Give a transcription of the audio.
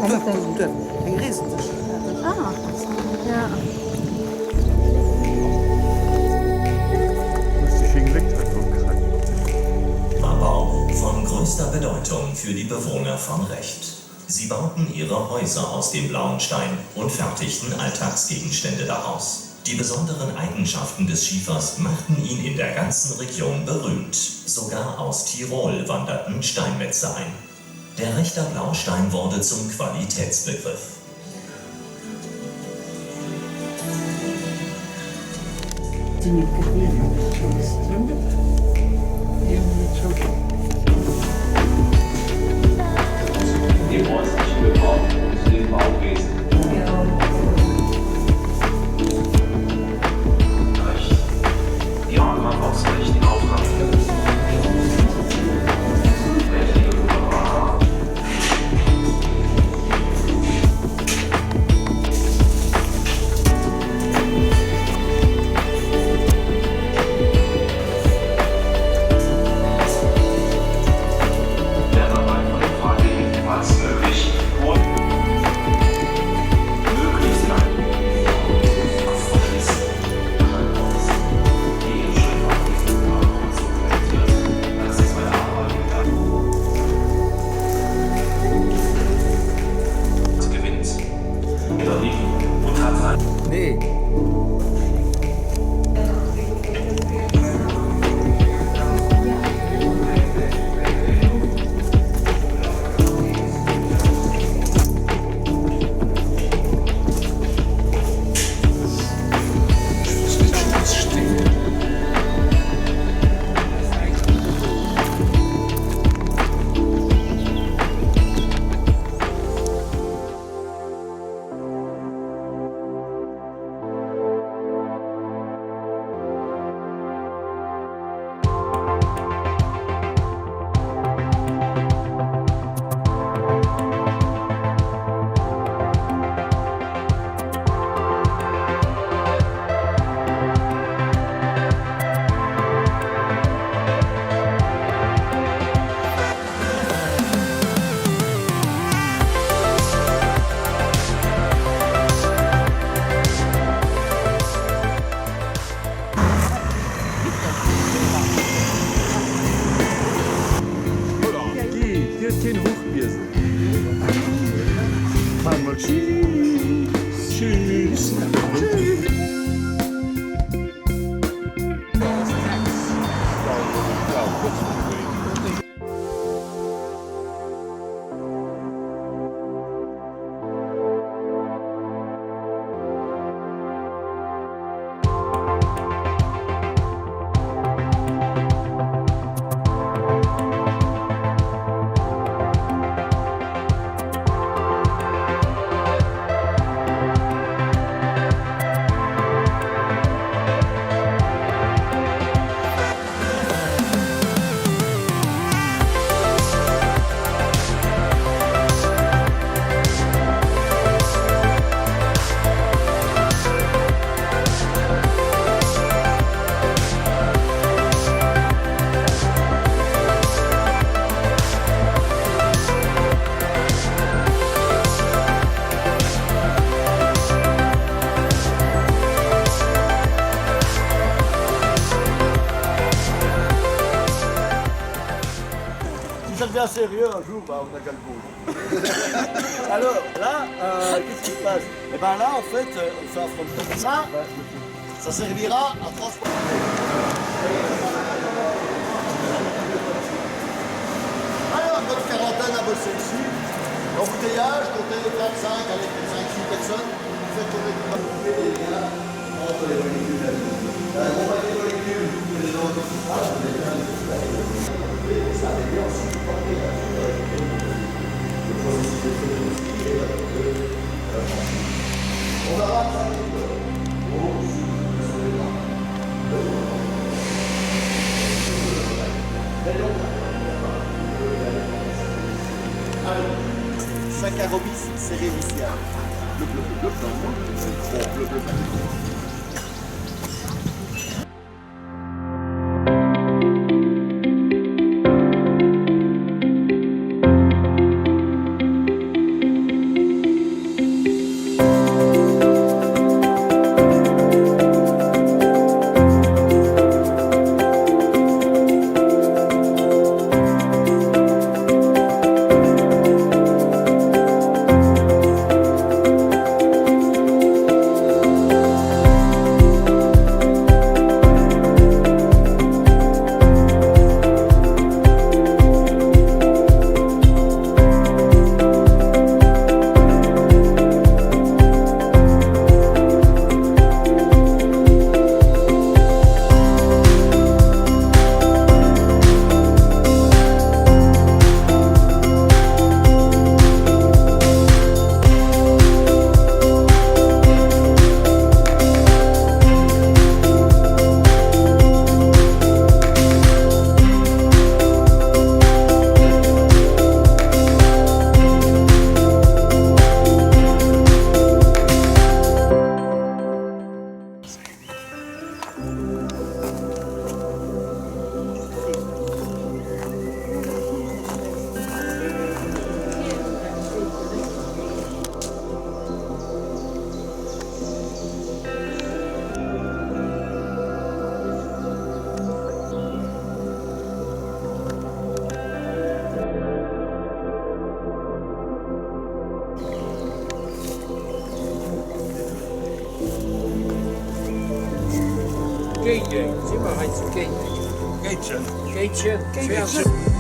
Eng Reesentech. Ah, ja. Bau von größter Bedeutung für die Bewohner von Recht. Sie bauten ihre Häuser aus dem blauen Stein und fertigten Alltagsgegenstände daraus. Die besonderen Eigenschaften des Schiefers machten ihn in der ganzen Region berühmt. Sogar aus Tirol wanderten Steinmetze ein. Der Rechter Blaustein wurde zum Qualitätsbegriff. Dem häuslichen Gebrauch und dem Bauwesen. Recht. Die Markgraf aus Recht in Auftrag. Der dabei von den Freiwilligen, falls möglich, möglichst Gewinnt. Und hat Nee. Dir huet keen Hochbiesel. Fahren mol Tschüss. Tschüss. Si ça devient sérieux un jour, bah, on a qu'à le goût. Alors là, euh, qu'est-ce qui se passe Et eh ben là, en fait, euh, on fait un front Ça, ça servira à transporter. Alors, notre quarantaine a bossé ici. L'embouteillage, comptez 4, 5, allez, 5, 6 personnes. Vous faites tourner couper les liens entre les molécules de la vie. Un gros paquet de molécules que les gens vous avez bien les ça avait bien aussi porté la Le processus de photolyse est On va voir ça Saccharomyces cerevisiae. Bleu, bleu, bleu, bleu, bleu, bleu, bleu. Kéideng, si mer hei zu Kéideng? Kéitchen. Kéitchen.